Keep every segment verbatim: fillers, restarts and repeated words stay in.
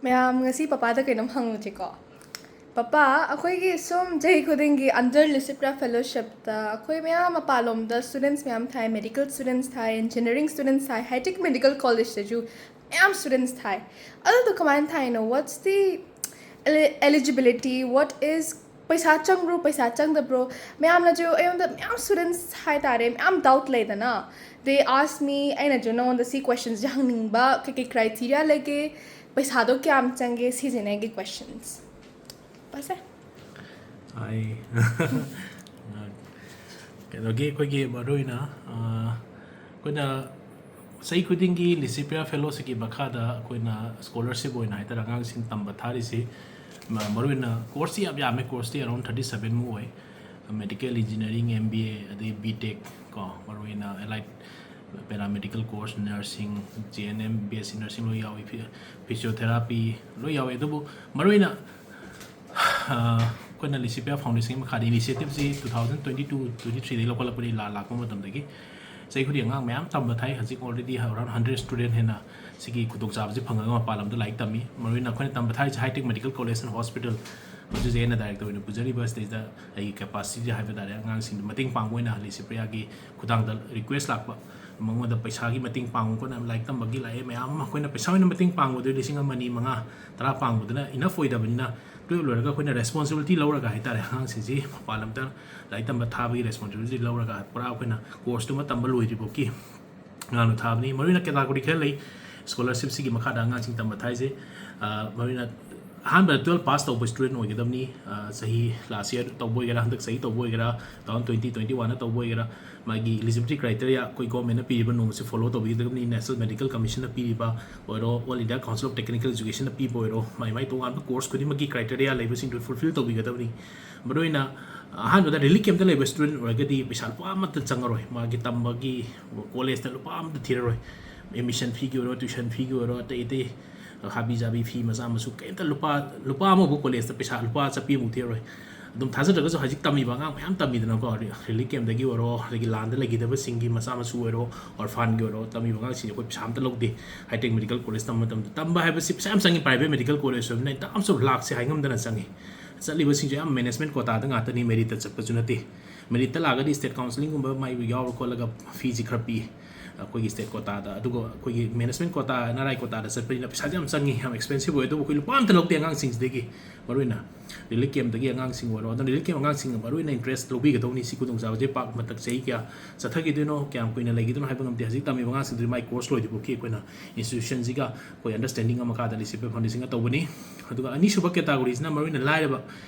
ꯃꯌꯥꯝ, ꯉꯁꯤ ꯄꯄꯥꯗ ꯀꯩꯅꯣꯝ ꯍꯪꯉꯨꯁꯤꯀꯣ꯫ ꯄꯄꯥ, ꯑꯩꯈꯣꯏꯒꯤ ꯁꯨꯝ ꯆꯍꯤ ꯈꯨꯗꯤꯡꯒꯤ under Lysippria Fellowshipꯇ ꯑꯩꯈꯣꯏ ꯃꯌꯥꯝ ꯃꯄꯥꯟꯂꯣꯝꯗ students ꯃꯌꯥꯝ ꯊꯥꯏ, medical students ꯊꯥꯏ, engineering students ꯊꯥꯏ, high tech medical collegeꯇꯁꯨ ꯃꯌꯥꯝ students ꯊꯥꯏ꯫ ꯑꯗꯨꯗꯣ ꯀꯃꯥꯏꯅ ꯊꯥꯏꯅꯣ? What's the eligibility? What is, ꯄꯩꯁꯥ ꯆꯪꯕ꯭ꯔꯣ, ꯄꯩꯁꯥ ꯆꯪꯗꯕ꯭ꯔꯣ? ꯃꯌꯥꯝꯅꯁꯨ ꯑꯩꯉꯣꯟꯗ, ꯃꯌꯥꯝ students ꯍꯥꯏꯇꯥꯔꯦ, ꯃꯌꯥꯝ doubt ꯂꯩꯗꯅ, they ask me, ꯑꯩꯅꯁꯨ ꯅꯉꯣꯟꯗ ꯁꯤ questionꯁꯦ ꯍꯪꯅꯤꯡꯕ, ꯀꯩꯀꯩ criteria ꯂꯩꯒꯦ, ꯄꯩꯁꯥꯗꯣ ꯀꯌꯥꯝ ꯆꯪꯒꯦ, ꯁꯤꯁꯤꯅꯦ ꯑꯩꯒꯤ questions꯫ ꯄꯁꯦ꯫ ꯑꯩ ꯀꯩꯅꯣꯒꯤ ꯑꯩꯈꯣꯏꯒꯤ ꯃꯔꯨ ꯑꯣꯏꯅ ꯑꯩꯈꯣꯏꯅ ꯆꯍꯤ ꯈꯨꯗꯤꯡꯒꯤ Lysippria Fellowshipꯀꯤ ꯃꯈꯥꯗ ꯑꯩꯈꯣꯏꯅ scholarship ꯑꯣꯏꯅ ꯍꯥꯏꯇꯥꯔꯦ ꯑꯉꯥꯡꯁꯤꯡ ꯇꯝꯕ ꯊꯥꯔꯤꯁꯤ꯫ ꯃꯔꯨ ꯑꯣꯏꯅ courseꯇꯤ ꯌꯥꯝ ꯌꯥꯝꯃꯦ, courseꯇꯤ around thirty seven ꯃꯨꯛ ꯑꯣꯏ꯫ Medical engineering, M B A, ꯑꯗꯩ B Tech ꯀꯣ, ꯃꯔꯨ ꯑꯣꯏꯅ allied paramedical course, nursing, G N M, B S C nursing ꯂꯣꯏ ꯌꯥꯎꯏ, physiotherapy ꯂꯣꯏ ꯌꯥꯎꯏ꯫ ꯑꯗꯨꯕꯨ ꯃꯔꯨ ꯑꯣꯏꯅ ꯑꯩꯈꯣꯏꯅ Lysippria Foundationꯒꯤ ꯃꯈꯥꯗ initiativeꯁꯤ two thousand twenty two twenty threeꯗꯒꯤ ꯂꯧꯈꯠꯂꯛꯄꯅꯤ, ꯂꯥꯟ ꯂꯥꯛꯄ ꯃꯇꯝꯗꯒꯤ꯫ ꯆꯍꯤ ꯈꯨꯗꯤꯡ ꯑꯉꯥꯡ ꯃꯌꯥꯝ ꯇꯝꯕ ꯊꯥꯏ꯫ ꯍꯧꯖꯤꯛ already around hundred student ꯍꯦꯟꯅ ꯁꯤꯒꯤ ꯈꯨꯗꯣꯡꯆꯥꯕꯁꯤ ꯐꯪꯉꯒ ꯃꯄꯥꯟ ꯂꯝꯗ ꯂꯥꯏꯔꯤꯛ ꯇꯝꯃꯤ꯫ ꯃꯔꯨ ꯑꯣꯏꯅ ꯑꯩꯈꯣꯏꯅ ꯇꯝꯕ ꯊꯥꯔꯤꯁꯦ High Tech Medical College and Hospital, ꯃꯁꯤꯁꯦ ꯑꯩꯅ director ꯑꯣꯏꯅ ꯄꯨꯖꯔꯤꯕ, ꯁꯤꯗꯩꯗ ꯑꯩꯒꯤ capacityꯗ ꯍꯥꯏꯕ ꯇꯥꯔꯦ, ꯑꯉꯥꯡꯁꯤꯡꯗ ꯃꯇꯦꯡ ꯄꯥꯡꯕ ꯑꯣꯏꯅ Lysipriaꯒꯤ ꯈꯨꯊꯥꯡꯗ request ꯂꯥꯛꯄ, ꯃꯉꯣꯟꯗ ꯄꯩꯁꯥꯒꯤ ꯃꯇꯦꯡ ꯄꯥꯡꯉꯨ ꯈꯣꯠꯅ ꯂꯥꯏꯔꯤꯛ ꯇꯝꯕꯒꯤ ꯂꯥꯛꯑꯦ ꯃꯌꯥꯝ ꯑꯃ꯫ ꯑꯩꯈꯣꯏꯅ ꯄꯩꯁꯥ ꯑꯣꯏꯅ ꯃꯇꯦꯡ ꯄꯥꯡꯕꯗꯨ ꯂꯤꯁꯤꯡ ꯑꯃ, ꯑꯅꯤ, ꯃꯉꯥ, ꯇꯔꯥ ꯄꯥꯡꯕꯗꯨꯅ enough ꯑꯣꯏꯗꯕꯅꯤꯅ, twelve ꯂꯣꯏꯔꯒ ꯑꯩꯈꯣꯏꯅ responsibility ꯂꯧꯔꯒ ꯍꯥꯏꯇꯥꯔꯦ, ꯑꯉꯥꯡꯁꯤꯡꯁꯤ ꯃꯄꯥꯟ ꯂꯝꯗ ꯂꯥꯏꯔꯤꯛ ꯇꯝꯕ ꯊꯥꯕꯒꯤ responsibility ꯂꯧꯔꯒ ꯄꯨꯔꯥ ꯑꯩꯈꯣꯏꯅ courseꯇꯨꯃ ꯇꯝꯕ ꯂꯣꯏꯗ꯭ꯔꯤꯐꯥꯎꯒꯤ ꯑꯉꯥꯡꯗꯣ ꯊꯥꯕꯅꯤ꯫ ꯃꯔꯨ ꯑꯣꯏꯅ category ꯈꯔ ꯂꯩ scholarshipꯁꯤꯒꯤ ꯃꯈꯥꯗ ꯑꯉꯥꯡꯁꯤꯡ ꯇꯝꯕ ꯊꯥꯏꯁꯦ꯫ ꯃꯔꯨ ꯑꯣꯏꯅ ꯑꯍꯥꯟꯕꯗ twelve pass ꯇꯧꯕ student ꯑꯣꯏꯒꯗꯕꯅꯤ꯫ ꯆꯍꯤ last year ꯇꯧꯕ ꯑꯣꯏꯒꯦꯔꯥ, ꯍꯟꯗꯛ ꯆꯍꯤ ꯇꯧꯕ ꯑꯣꯏꯒꯦꯔꯥ, two thousand twenty twenty oneꯗ ꯇꯧꯕ ꯑꯣꯏꯒꯦꯔꯥ, ꯃꯥꯒꯤ eligibility criteria ꯑꯩꯈꯣꯏ governmentꯅ ꯄꯤꯔꯤꯕ ꯅꯣꯡꯃꯁꯦ follow ꯇꯧꯕꯤꯒꯗꯕꯅꯤ꯫ National Medical Commissionꯅ ꯄꯤꯔꯤꯕ ꯑꯣꯏꯔꯣ, All India Council of Technical Educationꯅ ꯄꯤꯕ ꯑꯣꯏꯔꯣ, ꯃꯥꯏ ꯃꯥꯏ ꯇꯣꯉꯥꯟꯕ course ꯈꯨꯗꯤꯡꯃꯛꯀꯤ criteria ꯂꯩꯕꯁꯤꯡꯗꯨ fulfill ꯇꯧꯕꯤꯒꯗꯕꯅꯤ꯫ ꯃꯔꯨ ꯑꯣꯏꯅ ꯑꯍꯥꯟꯕꯗ relief campꯇ ꯂꯩꯕ student ꯑꯣꯏꯔꯒꯗꯤ ꯄꯩꯁꯥ ꯂꯨꯄꯥ ꯑꯃꯠꯇ ꯆꯪꯉꯔꯣꯏ꯫ ꯃꯥꯒꯤ ꯇꯝꯕꯒꯤ collegeꯇ ꯂꯨꯄꯥ ꯑꯃꯠꯇ ꯊꯤꯔꯔꯣꯏ꯫ Admission feeꯒꯤ ꯑꯣꯏꯔꯣ, tuition feeꯒꯤ ꯑꯣꯏꯔꯣ, ꯑꯇꯩ ꯑꯇꯩ ꯍꯥꯕꯤ ꯖꯥꯕꯤ fee ꯃꯆꯥ ꯃꯁꯨ ꯀꯩꯝꯇ, ꯂꯨꯄꯥ, ꯂꯨꯄꯥ ꯑꯃꯐꯥꯎ collegeꯇ ꯄꯩꯁꯥ ꯂꯨꯄꯥ ꯆꯠꯄꯤ ꯑꯃꯨꯛ ꯊꯤꯔꯔꯣꯏ꯫ ꯑꯗꯨꯝ ꯊꯥꯖꯗ꯭ꯔꯒꯁꯨ ꯍꯧꯖꯤꯛ ꯇꯝꯃꯤꯕ ꯑꯉꯥꯡ ꯃꯌꯥꯝ ꯇꯝꯃꯤꯗꯅꯀꯣ, ꯔꯤꯂꯤꯐ ꯀꯦꯝꯗꯒꯤ ꯑꯣꯏꯔꯣ, ꯑꯗꯒꯤ ꯂꯥꯟꯗ ꯂꯩꯈꯤꯗꯕꯁꯤꯡꯒꯤ ꯃꯆꯥ ꯃꯁꯨ ꯑꯣꯏꯔꯣ, ꯑꯣꯔꯐꯥꯟꯒꯤ ꯑꯣꯏꯔꯣ, ꯇꯝꯃꯤꯕ ꯑꯉꯥꯡꯁꯤꯡꯁꯦ ꯑꯩꯈꯣꯏ ꯄꯩꯁꯥ ꯑꯝꯇ ꯂꯧꯗꯦ꯫ ꯍꯥꯏꯇꯦꯛ ꯃꯦꯗꯤꯀꯦꯜ ꯀꯣꯂꯦꯖ ꯇꯝꯕ ꯃꯇꯝꯗ, ꯇꯝꯕ ꯍꯥꯏꯕꯁꯤ ꯄꯩꯁꯥ ꯌꯥꯝ ꯆꯪꯉꯤ, ꯄ꯭ꯔꯥꯏꯚꯦꯠ ꯃꯦꯗꯤꯀꯦꯜ ꯀꯣꯂꯦꯖ ꯑꯣꯏꯕꯅꯤꯅ, in terms of ꯂꯥꯛꯁꯦ ꯍꯥꯏꯉꯝꯗꯅ ꯆꯪꯉꯤ꯫ ꯆꯠꯂꯤꯕꯁꯤꯡꯁꯨ ꯌꯥꯝ ꯃꯦꯅꯦꯖꯃꯦꯟꯠ ꯀꯣꯇꯥꯗ ꯉꯥꯛꯇꯅꯤ, ꯃꯦꯔꯤꯠꯇ ꯆꯠꯄꯁꯨ ꯅꯠꯇꯦ꯫ ꯃꯦꯔꯤꯠꯇ ꯂꯥꯛꯑꯒꯗꯤ ꯁ꯭ꯇꯦꯠ ꯀꯥꯎꯟꯁꯤꯂꯤꯡꯒꯨꯝꯕ ꯃꯥꯏ ꯌꯥꯎꯔ ꯈꯣꯠꯂꯒ ꯐꯤꯁꯤ ꯈꯔ ꯄꯤ ꯑꯩꯈꯣꯏꯒꯤ ꯁ꯭ꯇꯦꯠ ꯀꯣꯇꯥꯗ꯫ ꯑꯗꯨꯒ ꯑꯩꯈꯣꯏꯒꯤ ꯃꯦꯅꯦꯖꯃꯦꯟꯠ ꯀꯣꯇꯥ, ꯑꯦꯟ ꯑꯥꯔ ꯑꯥꯏ ꯀꯣꯇꯥꯗ ꯆꯠꯄꯅꯤꯅ ꯄꯩꯁꯥꯁꯦ ꯌꯥꯝ ꯆꯪꯉꯤ, ꯌꯥꯝ ꯑꯦꯛꯁꯄꯦꯟꯁꯤꯞ ꯑꯣꯏ꯫ ꯑꯗꯨꯕꯨ ꯑꯩꯈꯣꯏ ꯂꯨꯄꯥ ꯑꯝꯇ ꯂꯧꯗꯦ ꯑꯉꯥꯡꯁꯤꯡꯁꯤꯗꯒꯤ, ꯃꯔꯨꯑꯣꯏꯅ ꯔꯤꯂꯤꯐ ꯀꯦꯝꯞꯇꯒꯤ ꯑꯉꯥꯡꯁꯤꯡ ꯑꯣꯏꯔꯣ꯫ ꯑꯗꯨꯅ ꯔꯤꯂꯤꯐ ꯀꯦꯝꯞ ꯑꯉꯥꯡꯁꯤꯡꯅ ꯃꯔꯨꯑꯣꯏꯅ ꯏꯟꯇꯔꯦꯁ ꯂꯧꯕꯤꯒꯗꯧꯅꯤ꯫ ꯁꯤ ꯈꯨꯗꯣꯡꯆꯥꯕꯁꯦ ꯄꯥꯛ ꯃꯇꯝ ꯆꯍꯤ ꯀꯌꯥ ꯆꯠꯊꯈꯤꯗꯣꯏꯅꯣ, ꯀꯌꯥꯝ ꯀꯨꯏꯅ ꯂꯩꯈꯤꯗꯣꯏꯅꯣ ꯍꯥꯏꯕ ꯉꯝꯗꯦ꯫ ꯍꯧꯖꯤꯛ ꯇꯝꯃꯤꯕ ꯑꯉꯥꯡꯁꯤꯡꯗꯨꯗꯤ ꯃꯥꯏ ꯀꯣꯔꯁ ꯂꯣꯏꯗ꯭ꯔꯤꯐꯥꯎꯒꯤ ꯑꯩꯈꯣꯏꯅ ꯏꯟꯁꯇꯤꯇ꯭ꯌꯨꯁꯟꯁꯤꯒ ꯑꯩꯈꯣꯏ ꯑꯟꯗꯔꯁꯇꯦꯟꯗꯤꯡ ꯑꯃ ꯃꯈꯥꯗ ꯂꯩꯁꯦ, ꯄꯦꯄꯔ ꯐꯥꯎꯟꯗꯦꯁꯟꯒ ꯑꯩꯈꯣꯏ ꯌꯥꯝ ꯐꯖꯅ ꯈꯪꯅ ꯆꯩꯕ ꯉꯝꯗꯦ꯫ ꯑꯗꯨꯅ ꯃꯔꯨꯑꯣꯏꯅ ꯔꯤꯂꯤꯐ ꯀꯦꯝꯞ ꯑꯉꯥꯡꯁꯤꯡꯗꯨꯗꯤ ꯃꯥꯏ ꯀꯣꯔꯁ ꯂꯣꯏꯗ꯭ꯔꯤꯐꯥꯎꯒꯤ ꯑꯩꯈꯣꯏꯅ ꯏꯟꯁꯇꯤꯇ꯭ꯌꯨꯁꯟꯁꯤꯒ ꯑꯩꯈꯣꯏ ꯑꯟꯗꯔꯁꯇꯦꯟꯗꯤꯡ ꯑꯃ ꯃꯈꯥꯗ ꯂꯩꯁꯦ, ꯄꯦꯄꯔ ꯐꯥꯎꯟꯗꯦꯁꯟꯒ ꯇꯧꯕꯅꯤ꯫ ꯑꯗꯨꯒ ꯑꯅꯤꯁꯨꯕ ꯀꯦꯇꯥꯒꯣꯔꯤꯁꯤꯅ ꯃꯔꯨꯑꯣꯏꯅ ꯂꯥꯏꯔꯕ,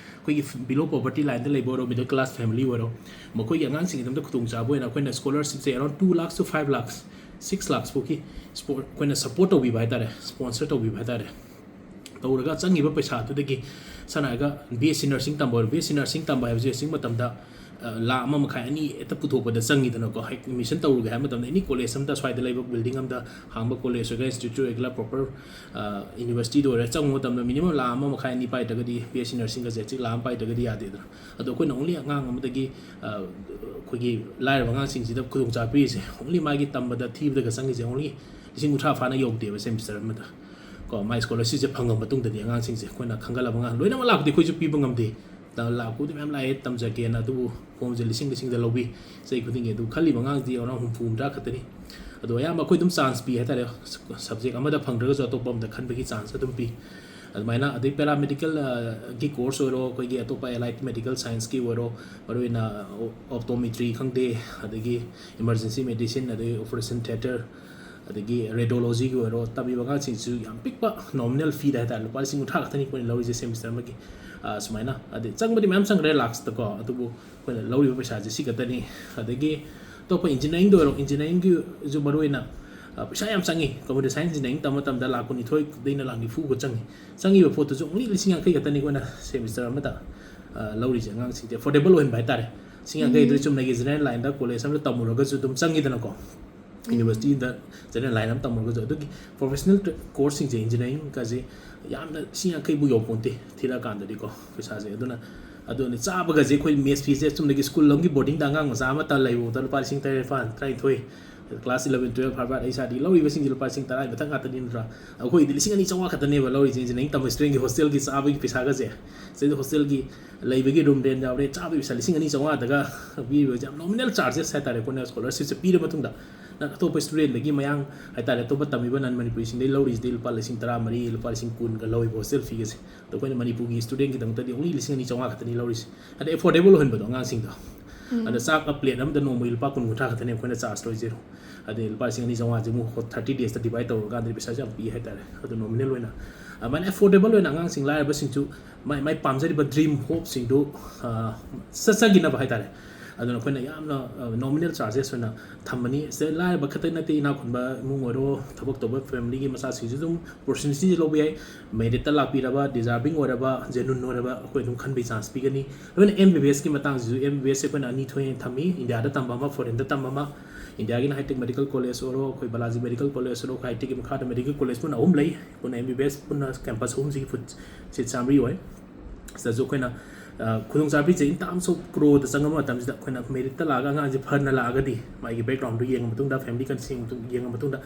ꯑꯩꯈꯣꯏꯒꯤ below poverty lineꯗ ꯂꯩꯕ ꯑꯣꯏꯔꯣ, middle class family ꯑꯣꯏꯔꯣ, ꯃꯈꯣꯏꯒꯤ ꯑꯉꯥꯡꯁꯤꯡꯒꯤꯗꯃꯛꯇ ꯈꯨꯗꯣꯡꯆꯥꯕ ꯑꯣꯏꯅ ꯑꯩꯈꯣꯏꯅ ꯁ꯭ꯀꯣꯂꯔꯁꯤꯞꯁꯦ around two lakhs to five lakhs, six lakhs ꯐꯥꯎꯒꯤ ꯁꯄꯣꯔꯠ, ꯑꯩꯈꯣꯏꯅ ꯁꯄꯣꯔꯠ ꯇꯧꯕꯤꯕ ꯍꯥꯏꯇꯥꯔꯦ, ꯁ꯭ꯄꯣꯟꯁꯔ ꯇꯧꯕꯤꯕ ꯍꯥꯏꯇꯥꯔꯦ꯫ ꯇꯧꯔꯒ ꯆꯪꯉꯤꯕ ꯄꯩꯁꯥꯗꯨꯗꯒꯤ, ꯁꯝꯅ ꯍꯥꯏꯔꯒ ꯕꯤ ꯑꯦꯁ ꯁꯤ ꯅꯔꯁꯤꯡ ꯇꯝꯕ ꯑꯣꯏꯔꯣ, ꯕꯤ ꯑꯦꯁ ꯁꯤ ꯅꯔꯁꯤꯡ ꯇꯝꯕ ꯍꯥꯏꯕꯁꯦ ꯍꯧꯖꯤꯛ ꯃꯇꯝꯗ, ꯑ, ꯂꯥꯈ ꯑꯃ ꯃꯈꯥꯏ, ꯑꯅꯤ ꯍꯦꯛꯇ ꯄꯨꯊꯣꯛꯄꯗ ꯆꯪꯉꯤꯗꯅꯀꯣ꯫ ꯍꯦꯛ ꯑꯦꯗꯃꯤꯁꯟ ꯇꯧꯔꯨꯒꯦ ꯍꯥꯏꯕ ꯃꯇꯝꯗ ꯑꯦꯅꯤ ꯀꯣꯂꯦꯖ ꯑꯃꯗ, ꯁ꯭ꯋꯥꯏꯗ ꯂꯩꯕ ꯕꯤꯜꯗꯤꯡ ꯑꯃꯗ ꯍꯥꯡꯕ ꯀꯣꯂꯦꯖ ꯑꯣꯏꯒꯦꯔꯥ, ꯏꯟꯁꯇꯤꯇ꯭ꯌꯨꯠ ꯑꯣꯏꯒꯦꯔꯥ, ꯄ꯭ꯔꯣꯄꯔ, ꯑ, ꯌꯨꯅꯤꯚꯔꯁꯤꯇꯤꯗ ꯑꯣꯏꯔꯦ, ꯆꯪꯕ ꯃꯇꯝꯗ ꯃꯤꯅꯤꯃꯝ ꯂꯥꯈ ꯑꯃ ꯃꯈꯥꯏ, ꯑꯅꯤ ꯄꯥꯏꯗ꯭ꯔꯒꯗꯤ, ꯕꯤ ꯑꯦꯁ ꯁꯤ ꯅꯔꯁꯤꯡꯒꯁꯦ ꯍꯧꯖꯤꯛ ꯂꯥꯈ ꯑꯃ ꯄꯥꯏꯗ꯭ꯔꯒꯗꯤ ꯌꯥꯗꯦꯗꯅ꯫ ꯑꯗꯣ ꯑꯩꯈꯣꯏꯅ ꯑꯣꯡꯂꯤ ꯑꯉꯥꯡ ꯑꯃꯗꯒꯤ, ꯑ, ꯑꯩꯈꯣꯏꯒꯤ ꯂꯥꯏꯔꯕ ꯑꯉꯥꯡꯁꯤꯡꯁꯤꯗ ꯈꯨꯗꯣꯡꯆꯥꯕ ꯄꯤꯔꯤꯁꯦ ꯑꯣꯡꯂꯤ ꯃꯥꯒꯤ ꯇꯝꯕꯗ ꯊꯤꯕꯗꯒ ꯆꯪꯉꯤꯁꯦ ꯑꯣꯡꯂꯤ ꯂꯤꯁꯤꯡ ꯀꯨꯟꯊ꯭ꯔꯥ ꯐꯥꯅ ꯌꯧꯗꯦꯕ ꯁꯦꯃꯤꯁꯇꯔ ꯑꯃꯗ꯫ ꯀꯣ, ꯃꯥꯏ ꯁ꯭ꯀꯣꯂꯔꯁꯤꯞꯁꯦ ꯐꯪꯉ ꯃꯇꯨꯡꯗꯗꯤ ꯑꯉꯥꯡꯁꯤꯡꯁꯦ ꯑꯩꯈꯣꯏꯅ ꯈꯟꯒꯠꯂꯕ ꯑꯉꯥꯡ ꯂꯣꯏꯅꯃꯛ ꯂꯥꯛꯄꯗꯤ ꯑꯩꯈꯣꯏꯁꯨ ꯄꯤꯕ ꯉꯝꯗꯦ꯫ ꯇ-, ꯂꯥꯛꯄꯕꯨꯗꯤ ꯃꯌꯥꯝ ꯂꯥꯛꯑꯦ ꯇꯝꯖꯒꯦꯅ, ꯑꯗꯨꯕꯨ ꯐꯣꯝꯁꯦ ꯂꯤꯁꯤꯡ ꯂꯤꯁꯤꯡꯗ ꯂꯧꯕꯤ ꯆꯍꯤ ꯈꯨꯗꯤꯡꯒꯤ꯫ ꯑꯗꯨ ꯈꯜꯂꯤꯕ ꯑꯉꯥꯡꯗꯤ around ꯍꯨꯝꯐꯨ ꯍꯨꯝꯗ꯭ꯔꯥ ꯈꯛꯇꯅꯤ꯫ ꯑꯗꯣ ꯑꯌꯥꯝꯕ ꯑꯩꯈꯣꯏ ꯑꯗꯨꯝ ꯆꯥꯟꯁ ꯄꯤ ꯍꯥꯏꯇꯥꯔꯦ, ꯁꯕꯖꯦꯛ ꯑꯃꯗ ꯐꯪꯗ꯭ꯔꯒꯁꯨ ꯑꯇꯣꯞꯄ ꯑꯃꯗ ꯈꯟꯕꯒꯤ ꯆꯥꯟꯁ ꯑꯗꯨꯝ ꯄꯤ꯫ ꯑꯗꯨꯃꯥꯏꯅ, ꯑꯗꯩ ꯄꯦꯔꯥꯃꯦꯗꯤꯀꯦꯜ, ꯑ, ꯒꯤ ꯀꯣꯔꯁ ꯑꯣꯏꯔꯣ, ꯑꯩꯈꯣꯏꯒꯤ ꯑꯇꯣꯞꯄ ꯑꯦꯂꯥꯏꯠ ꯃꯦꯗꯤꯀꯦꯜ ꯁꯥꯏꯟꯁꯀꯤ ꯑꯣꯏꯔꯣ, ꯃꯔꯨꯑꯣꯏꯅ ꯑꯣꯞꯇꯣꯃꯦꯇ꯭ꯔꯤ ꯈꯪꯗꯦ, ꯑꯗꯒꯤ ꯏꯃꯥꯔꯖꯦꯟꯁꯤ ꯃꯦꯗꯤꯁꯤꯟ, ꯑꯗꯒꯤ ꯑꯣꯄꯔꯦꯁꯟ ꯊꯤꯌꯦꯇꯔ, ꯑꯗꯒꯤ ꯔꯦꯗꯤꯑꯣꯂꯣꯖꯤꯒꯤ ꯑꯣꯏꯔꯣ, ꯇꯝꯃꯤꯕ ꯑꯉꯥꯡꯁꯤꯡꯁꯨ ꯌꯥꯝ ꯄꯤꯛꯄ ꯅꯣꯃꯤꯅꯦꯜ ꯐꯤꯗ ꯍꯥꯏꯇꯥꯔꯦ, ꯂꯨꯄꯥ ꯂꯤꯁꯤꯡ ꯀꯨꯟꯊ꯭ꯔꯥ ꯈꯛꯇꯅꯤ ꯑꯩꯈꯣꯏꯅ ꯂꯧꯔꯤꯁꯦ ꯁꯦꯃꯤꯁꯇꯔ ꯑꯃꯒꯤ꯫ ꯑ, ꯁꯨꯃꯥꯏꯅ, ꯑꯗꯩ ꯆꯪꯕꯗꯤ ꯃꯌꯥꯝ ꯆꯪꯈ꯭ꯔꯦ ꯂꯥꯛꯁꯇꯀꯣ, ꯑꯗꯨꯕꯨ ꯑꯩꯈꯣꯏꯅ ꯂꯧꯔꯤꯕ ꯄꯩꯁꯥꯁꯦ ꯁꯤ ꯈꯛꯇꯅꯤ꯫ ꯑꯗꯒꯤ ꯑꯇꯣꯞꯄ ꯏꯟꯖꯤꯅꯤꯌꯥꯔꯤꯡꯗ ꯑꯣꯏꯔꯣ, ꯏꯟꯖꯤꯅꯤꯌꯥꯔꯤꯡꯒꯤꯁꯨ ꯃꯔꯨꯑꯣꯏꯅ, ꯑ, ꯄꯩꯁꯥ ꯌꯥꯝ ꯆꯪꯉꯤ꯫ ꯀꯝꯄ꯭ꯌꯨꯇꯔ ꯁꯥꯏꯟꯁ ꯏꯟꯖꯤꯅꯤꯌꯥꯔꯤꯡ ꯇꯝꯕ ꯃꯇꯝꯗ ꯂꯥꯛ ꯀꯨꯟꯅꯤꯊꯣꯏꯗꯩꯅ ꯂꯥꯛ ꯅꯤꯐꯨꯒ ꯆꯪꯉꯤ꯫ ꯆꯪꯉꯤꯕ ꯄꯣꯠꯇꯨꯁꯨ ꯑꯣꯡꯂꯤ ꯂꯤꯁꯤꯡ ꯌꯥꯡꯈꯩ ꯈꯛꯇꯅꯤ ꯑꯩꯈꯣꯏꯅ ꯁꯦꯃꯤꯁꯇꯔ ꯑꯃꯗ, ꯑ, ꯂꯧꯔꯤꯁꯦ ꯑꯉꯥꯡꯁꯤꯡꯁꯦ꯫ ꯑꯦꯐꯣꯔꯗꯦꯕꯜ ꯑꯣꯏꯍꯟꯕ ꯍꯥꯏꯇꯥꯔꯦ꯫ ꯂꯤꯁꯤꯡ ꯌꯥꯡꯈꯩꯗꯨꯗꯤ ꯎꯝ꯫ ꯆꯨꯝꯅꯒꯤ ꯖꯦꯅꯔꯦꯜ ꯂꯥꯏꯟꯗ ꯀꯣꯂꯦꯖ ꯑꯃꯗ ꯇꯝꯃꯨꯔꯒꯁꯨ ꯑꯗꯨꯝ ꯆꯪꯉꯤꯗꯅꯀꯣ꯫ ꯎꯝ꯫ ꯌꯨꯅꯤꯚꯔꯁꯤꯇꯤꯗ ꯖꯦꯅꯔꯦꯜ ꯂꯥꯏꯟ ꯑꯃ ꯇꯝꯃꯨꯔꯒꯁꯨ꯫ ꯑꯗꯨꯒꯤ ꯄ꯭ꯔꯣꯐꯦꯁꯅꯦꯜ ꯇ꯭ꯔꯦ-, ꯀꯣꯔꯁꯁꯤꯡꯁꯦ, ꯏꯟꯖꯤꯅꯤꯌꯥꯔꯤꯡꯒꯁꯦ ꯌꯥꯝꯅ ꯂꯤꯁꯤꯡ ꯌꯥꯡꯈꯩꯕꯨ ꯌꯧꯄꯣꯟꯇꯦ ꯊꯤꯔꯛꯑꯀꯥꯟꯗꯗꯤꯀꯣ ꯄꯩꯁꯥꯁꯦ꯫ ꯑꯗꯨꯅ ꯑꯗꯨꯅ ꯆꯥꯕꯒꯁꯦ ꯑꯩꯈꯣꯏ mess feeꯁꯦ ꯆꯨꯝꯅꯒꯤ school ꯑꯃꯒꯤ boardingꯗ ꯑꯉꯥꯡ ꯃꯆꯥ ꯑꯃꯇ ꯂꯩꯕꯗ ꯂꯨꯄꯥ ꯂꯤꯁꯤꯡ ꯇꯔꯥꯅꯤꯄꯥꯜ, ꯇꯔꯥꯅꯤꯊꯣꯏ, class eleven, twelve ꯍꯥꯏꯕ ꯑꯩ ꯏꯁꯥꯗꯤ ꯂꯧꯔꯤꯕꯁꯤꯡꯁꯦ ꯂꯨꯄꯥ ꯂꯤꯁꯤꯡ ꯇꯔꯥꯒꯤ ꯃꯊꯛ ꯉꯥꯛꯇꯅꯤ ꯅꯠꯇ꯭ꯔꯥ? ꯑꯩꯈꯣꯏꯗꯤ ꯂꯤꯁꯤꯡ ꯑꯅꯤ ꯆꯥꯝꯃꯉꯥ ꯈꯛꯇꯅꯦꯕ ꯂꯧꯔꯤꯁꯦ ꯂꯥꯏꯔꯤꯛ ꯇꯝꯕ studentꯀꯤ hostelꯒꯤ ꯆꯥꯕꯒꯤ ꯄꯩꯁꯥꯒꯁꯦ꯫ ꯁꯤꯗ hostelꯒꯤ ꯂꯩꯕꯒꯤ room rent ꯌꯥꯎꯔꯦ, ꯆꯥꯕꯒꯤ ꯄꯩꯁꯥ ꯂꯤꯁꯤꯡ ꯑꯅꯤ ꯆꯥꯝꯃꯉꯥꯗꯒ ꯄꯤꯔꯤꯕꯁꯦ ꯌꯥꯝ nominal charges ꯍꯥꯏꯇꯥꯔꯦ꯫ ꯑꯩꯈꯣꯏꯅ scholarshipꯁꯦ ꯄꯤꯔ ꯃꯇꯨꯡꯗ ꯅꯪ ꯑꯇꯣꯞꯄ studentꯗꯒꯤ ꯃꯌꯥꯡ ꯍꯥꯏꯇꯥꯔꯦ, ꯑꯇꯣꯞꯄ ꯇꯝꯃꯤꯕ non ꯃꯅꯤꯄꯨꯔꯤꯁꯤꯡꯗꯒꯤ ꯂꯧꯔꯤꯁꯤꯗꯤ ꯂꯨꯄꯥ ꯂꯤꯁꯤꯡ ꯇꯔꯥꯃꯔꯤ, ꯂꯨꯄꯥ ꯂꯤꯁꯤꯡ ꯀꯨꯟꯒ ꯂꯧꯋꯦꯕ hostel feeꯒꯁꯦ꯫ ꯑꯗꯣ ꯑꯩꯈꯣꯏꯅ ꯃꯅꯤꯄꯨꯔꯒꯤ studentꯀꯤꯗꯃꯛꯇꯗꯤ only ꯂꯤꯁꯤꯡ ꯑꯅꯤ ꯆꯥꯝꯃꯉꯥ ꯈꯛꯇꯅꯤ ꯂꯧꯔꯤꯁꯦ꯫ ꯑꯗꯩ affordable ꯑꯣꯏꯍꯟꯕꯗꯣ ꯑꯉꯥꯡꯁꯤꯡꯗꯣ꯫ ꯑꯗ ꯆꯥꯛ plate ꯑꯃꯗ ꯅꯣꯡꯃꯒꯤ ꯂꯨꯄꯥ ꯀꯨꯟ ꯀꯨꯟꯊ꯭ꯔꯥ ꯈꯛꯇꯅꯦ ꯑꯩꯈꯣꯏꯅ charge ꯇꯧꯔꯤꯁꯦ꯫ ꯑꯗꯩ ꯂꯨꯄꯥ ꯂꯤꯁꯤꯡ ꯑꯅꯤ ꯆꯥꯝꯃꯉꯥꯁꯦ ꯑꯃꯨꯛ thirty daysꯇ divide ꯇꯧꯔꯀꯥꯟꯗꯗꯤ ꯄꯩꯁꯥꯁꯦ ꯌꯥꯝ ꯄꯤ ꯍꯥꯏꯇꯥꯔꯦ꯫ ꯑꯗꯣ nominal ꯑꯣꯏꯅ ꯑꯗꯨꯃꯥꯏꯅ affordable ꯑꯣꯏꯅ ꯑꯉꯥꯡꯁꯤꯡ ꯂꯥꯏꯔꯕꯁꯤꯡꯁꯨ ꯃꯥꯏ ꯃꯥꯏ ꯄꯥꯝꯖꯔꯤꯕ dream hopeꯁꯤꯡꯗꯨ, ꯑ, ꯆꯠꯆꯈꯤꯅꯕ ꯍꯥꯏꯇꯥꯔꯦ꯫ ꯑꯗꯨꯅ ꯑꯩꯈꯣꯏꯅ ꯌꯥꯝꯅ, ꯑ, nominal charges ꯑꯣꯏꯅ ꯊꯝꯃꯅꯤ꯫ ꯁꯤꯗ ꯂꯥꯏꯔꯕ ꯈꯛꯇ ꯅꯠꯇꯦ, ꯏꯅꯥꯛ ꯈꯨꯟꯕ ꯏꯃꯨꯡ ꯑꯣꯏꯔꯣ, ꯊꯕꯛ ꯇꯧꯕ familyꯒꯤ ꯃꯆꯥꯁꯤꯡꯁꯨ ꯑꯗꯨꯝ opportunityꯁꯦ ꯂꯧꯕ ꯌꯥꯏ꯫ Meritꯇ ꯂꯥꯛꯄꯤꯔꯕ, deserving ꯑꯣꯏꯔꯕ, genuine ꯑꯣꯏꯔꯕ ꯑꯩꯈꯣꯏ ꯑꯗꯨꯝ ꯈꯟꯕꯒꯤ chance ꯄꯤꯒꯅꯤ꯫ ꯑꯗꯨꯅ MBBSꯀꯤ ꯃꯇꯥꯡꯁꯤꯁꯨ, MBBSꯁꯦ ꯑꯩꯈꯣꯏꯅ ꯑꯅꯤ ꯊꯣꯛꯅ ꯊꯝꯃꯤ, ꯏꯟꯗꯤꯌꯥꯗ ꯇꯝꯕ ꯑꯃ, foreignꯗ ꯇꯝꯕ ꯑꯃ꯫ ꯏꯟꯗꯤꯌꯥꯒꯤꯅ Hitech Medical College ꯑꯣꯏꯔꯣ, ꯑꯩꯈꯣꯏ ꯕꯥꯂꯥꯖꯤ Medical College ꯑꯣꯏꯔꯣ, ꯑꯩꯈꯣꯏ Hitechꯀꯤ ꯃꯈꯥꯗ medical college ꯄꯨꯟꯅ ꯑꯍꯨꯝ ꯂꯩ꯫ ꯄꯨꯟꯅ MBBS ꯄꯨꯟꯅ campus ꯑꯍꯨꯝꯁꯤꯒꯤ ꯐꯨꯠ ꯁꯤꯠ ꯆꯥꯝꯃꯔꯤ ꯑꯣꯏ꯫ ꯁꯤꯗꯁꯨ ꯑꯩꯈꯣꯏꯅ, ꯑ, ꯈꯨꯗꯣꯡꯆꯥꯕꯤꯁꯦ in terms of crore ꯆꯪꯉꯛꯄ ꯃꯇꯝꯁꯤꯗ ꯑꯩꯈꯣꯏꯅ meritꯇ ꯂꯥꯛꯑꯒ ꯑꯉꯥꯡꯁꯦ ꯐꯅ ꯂꯥꯛꯑꯒꯗꯤ, ꯃꯥꯒꯤ backgroundꯗꯨ ꯌꯦꯡꯉ ꯃꯇꯨꯡꯗ, family condition ꯌꯦꯡꯉ ꯃꯇꯨꯡꯗ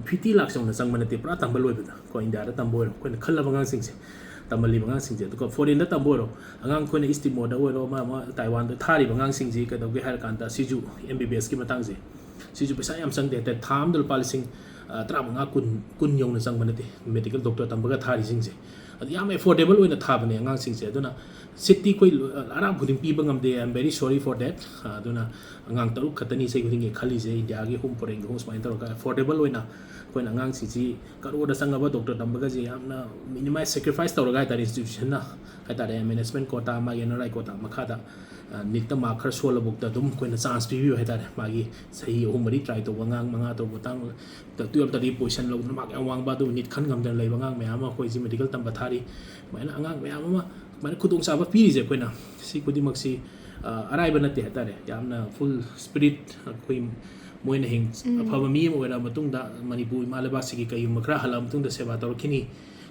fifty ꯂꯥꯛ ꯌꯧꯅ ꯆꯪꯕ ꯅꯠꯇꯦ ꯄꯨꯔꯥ ꯇꯝꯕ ꯂꯣꯏꯕꯗ꯫ ꯑꯩꯈꯣꯏ ꯏꯟꯗꯤꯌꯥꯗ ꯇꯝꯕ ꯑꯣꯏꯔꯣ, ꯑꯩꯈꯣꯏꯅ ꯈꯜꯂꯕ ꯑꯉꯥꯡꯁꯤꯡꯁꯦ, ꯇꯝꯍꯜꯂꯤꯕ ꯑꯉꯥꯡꯁꯤꯡꯁꯦ꯫ ꯑꯗꯨꯒ foreignꯗ ꯇꯝꯕ ꯑꯣꯏꯔꯣ, ꯑꯉꯥꯡ ꯑꯩꯈꯣꯏꯅ East Timorꯗ ꯑꯣꯏꯔꯣ, ꯑꯃ ꯑꯃ Taiwanꯗ ꯊꯥꯔꯤꯕ ꯑꯉꯥꯡꯁꯤꯡꯁꯤ ꯀꯩꯗꯧꯒꯦ ꯍꯥꯏꯔ ꯀꯥꯟꯗ, ꯁꯤꯁꯨ MBBSꯀꯤ ꯃꯇꯥꯡꯁꯦ, ꯁꯤꯁꯨ ꯄꯩꯁꯥ ꯌꯥꯝ ꯆꯪꯗꯦ ꯍꯥꯏꯇꯥꯔꯦ꯫ ꯊꯥ ꯑꯃꯗ ꯂꯨꯄꯥ ꯂꯤꯁꯤꯡ, ꯑ, ꯇꯔꯥꯃꯉꯥ, ꯀꯨꯟ, ꯀꯨꯟ ꯌꯧꯅ ꯆꯪꯕ ꯅꯠꯇꯦ medical doctor ꯇꯝꯕꯒ ꯊꯥꯔꯤꯁꯤꯡꯁꯦ꯫ ꯑꯗꯨ ꯌꯥꯝ affordable ꯑꯣꯏꯅ ꯊꯥꯕꯅꯦ ꯑꯉꯥꯡꯁꯤꯡꯁꯦ꯫ ꯑꯗꯨꯅ seatꯇꯤ ꯑꯩꯈꯣꯏ, ꯑ, ꯑꯔꯥꯞ ꯈꯨꯗꯤꯡ ꯄꯤꯕ ꯉꯝꯗꯦ, I am very sorry for that꯫ ꯑ, ꯑꯗꯨꯅ ꯑꯉꯥꯡ ꯇꯔꯨꯛ ꯈꯛꯇꯅꯤ ꯆꯍꯤ ꯈꯨꯗꯤꯡꯒꯤ ꯈꯜꯂꯤꯁꯦ, ꯏꯟꯗꯤꯌꯥꯒꯤ ꯑꯍꯨꯝ, foreignꯒꯤ ꯑꯍꯨꯝ ꯁꯨꯃꯥꯏꯅ ꯇꯧꯔꯒ affordable ꯑꯣꯏꯅ ꯑꯩꯈꯣꯏꯅ ꯑꯉꯥꯡꯁꯤꯡꯁꯤ crore ꯆꯪꯉꯕ doctor ꯇꯝꯕꯒꯁꯦ ꯌꯥꯝꯅ minimize, sacrifice ꯇꯧꯔꯒ ꯍꯥꯏꯇꯥꯔꯦ, institutionꯅ ꯍꯥꯏꯇꯥꯔꯦ, management quota, ꯃꯥꯒꯤ NRI quota ꯃꯈꯥꯗ, ꯑ, NEETꯇ mark ꯈꯔ ꯁꯣꯜꯂꯕꯨꯛꯇ ꯑꯗꯨꯝ ꯑꯩꯈꯣꯏꯅ chance ꯄꯤꯕꯤꯕ ꯍꯥꯏꯇꯥꯔꯦ꯫ ꯃꯥꯒꯤ ꯆꯍꯤ ꯑꯍꯨꯝ ꯃꯔꯤ try ꯇꯧꯕ ꯑꯉꯥꯡ, ꯃꯉꯥ ꯇꯧꯕ ꯇꯥꯡ, twelveꯇꯗꯤ position ꯂꯧꯗꯅ mark ꯌꯥꯝ ꯋꯥꯡꯕ, ꯑꯗꯨꯕꯨ NEET ꯈꯟ ꯉꯝꯗꯅ ꯂꯩꯕ ꯑꯉꯥꯡ ꯃꯌꯥꯝ ꯑꯃ ꯑꯩꯈꯣꯏꯁꯤ medical ꯇꯝꯕ ꯊꯥꯔꯤ꯫ ꯑꯗꯨꯃꯥꯏꯅ ꯑꯉꯥꯡ ꯃꯌꯥꯝ ꯑꯃ ꯑꯗꯨꯃꯥꯏꯅ ꯈꯨꯗꯣꯡꯆꯥꯕ ꯄꯤꯔꯤꯁꯦ ꯑꯩꯈꯣꯏꯅ, ꯁꯤ ꯈꯨꯗꯤꯡꯃꯛꯁꯤ, ꯑ, ꯑꯔꯥꯏꯕ ꯅꯠꯇꯦ ꯍꯥꯏꯇꯥꯔꯦ꯫ ꯌꯥꯝꯅ full spirit ꯑꯩꯈꯣꯏ ꯃꯣꯏꯅ ꯍꯌꯦꯡ ꯎꯝ꯫ ꯑꯐꯕ ꯃꯤ ꯑꯃ ꯑꯣꯏꯔꯛꯑ ꯃꯇꯨꯡꯗ ꯃꯅꯤꯄꯨꯔ ꯏꯃꯥ ꯂꯩꯕꯥꯛꯁꯤꯒꯤ ꯀꯩꯒꯨꯝꯕ ꯈꯔ ꯍꯜꯂꯛꯑ ꯃꯇꯨꯡꯗ ꯁꯦꯕꯥ ꯇꯧꯔꯛꯈꯤꯅꯤ꯫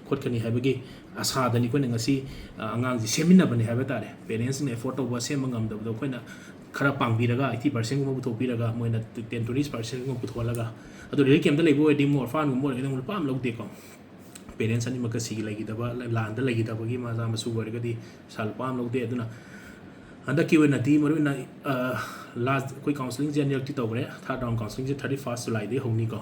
ꯈꯣꯠꯀꯅꯤ ꯍꯥꯏꯕꯒꯤ ꯑꯁꯥꯗꯅꯤ ꯑꯩꯈꯣꯏꯅ ꯉꯁꯤ, ꯑ, ꯑꯉꯥꯡꯁꯤ ꯁꯦꯝꯃꯤꯟꯅꯕꯅꯤ ꯍꯥꯏꯕ ꯇꯥꯔꯦ꯫ ꯄꯦꯔꯦꯟꯁꯁꯤꯡꯅ ꯑꯦꯐꯣꯔꯗ ꯇꯧꯕ ꯁꯦꯝꯕ ꯉꯝꯗꯕꯗꯣ ꯑꯩꯈꯣꯏꯅ ꯈꯔ ꯄꯥꯡꯕꯤꯔꯒ, ꯑꯩꯠꯇꯤ ꯄꯥꯔꯁꯦꯟꯒꯨꯝꯕ ꯄꯨꯊꯣꯛꯄꯤꯔꯒ, ꯃꯣꯏꯅ ꯇꯦꯟ ꯇ꯭ꯋꯦꯟꯇꯤ ꯄꯥꯔꯁꯦꯟꯒꯨꯝꯕ ꯄꯨꯊꯣꯛꯍꯜꯂꯒ, ꯑꯗꯣ ꯔꯤꯂꯤꯐ ꯀꯦꯝꯞꯇ ꯂꯩꯕ ꯑꯣꯏꯔꯗꯤ ꯑꯃꯨꯛ ꯑꯣꯔꯐꯥꯟꯒꯨꯝꯕ ꯑꯣꯏꯔꯒꯗꯤ ꯑꯃꯨꯛ ꯂꯨꯄꯥ ꯑꯃ ꯂꯧꯗꯦꯀꯣ꯫ ꯄꯦꯔꯦꯟꯁ ꯑꯅꯤꯃꯛꯀ ꯁꯤꯒꯤ ꯂꯩꯈꯤꯗꯕ, ꯂꯥꯟꯗ ꯂꯩꯈꯤꯗꯕꯒꯤ ꯃꯆꯥ ꯃꯁꯨ ꯑꯣꯏꯔꯒꯗꯤ ꯄꯩꯁꯥ ꯂꯨꯄꯥ ꯑꯃ ꯂꯧꯗꯦ꯫ ꯑꯗꯨꯅ ꯍꯟꯗꯛꯀꯤ ꯑꯣꯏꯅꯗꯤ ꯃꯔꯨꯑꯣꯏꯅ, ꯑ, ꯂꯥꯁ ꯑꯩꯈꯣꯏ ꯀꯥꯎꯟꯁꯤꯂꯤꯡꯁꯦ ꯑꯅꯤꯔꯛꯇꯤ ꯇꯧꯈ꯭ꯔꯦ꯫ ꯊꯥꯔꯠ ꯔꯥꯎꯟ ꯀꯥꯎꯟꯁꯤꯂꯤꯡꯁꯦ ꯊꯥꯔꯇꯤ ꯐꯥꯔꯁ ꯖꯨꯂꯥꯏꯗꯒꯤ ꯍꯧꯅꯤꯀꯣ꯫